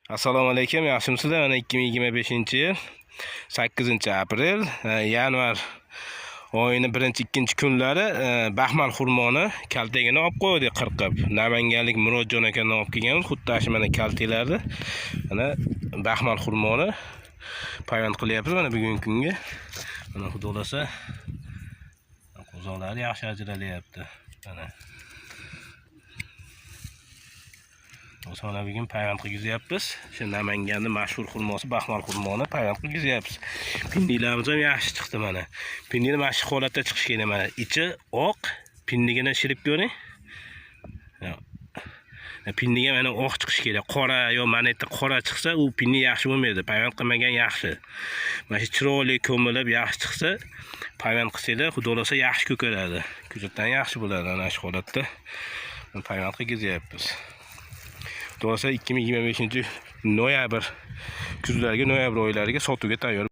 Assalomu alaykum, yaxshimisizlar? Mana 2025-yil 8-aprel, yanvar oyini birinchi, ikkinchi kunlari baxmal xurmoni kaltagini olib qo'ydik qirqib. Namanganlik Murodjon akadan olib kelganmiz. Xuddi shu mana kaltaklarni. Mana baxmal xurmoni payvand qilyapmiz mana bugungi kunga. Mana xudo xolasa qo'zoqlari yaxshi ajralyapti. Mana mana bugun payvand qilgizyapmiz. Shu Namanganning mashhur xurmosi baxmal xurmoni payvand qilgizyapmiz. Pindiklarimiz ham yaxshi chiqdi mana. Pindikni mana shu holatda chiqishi kerak mana. Ichi oq, pindigini shirib ko'ring. Pindiga mana oq chiqishi kerak. Qora yo mana yerda qora chiqsa, u pindi yaxshi bo'lmaydi. Payvand qilmagan yaxshi. Mana shu chiroyli ko'milib yaxshi chiqsa, payvand qilsanglar, xudo xolasa yaxshi ko'karadi. Ko'chatdan yaxshi bo'ladi ana shu holatda. Payvand qilgizyapmiz. Xudo xolasa 2025 noyabr kuzlarga, noyabr oylariga sotuvga tayyor.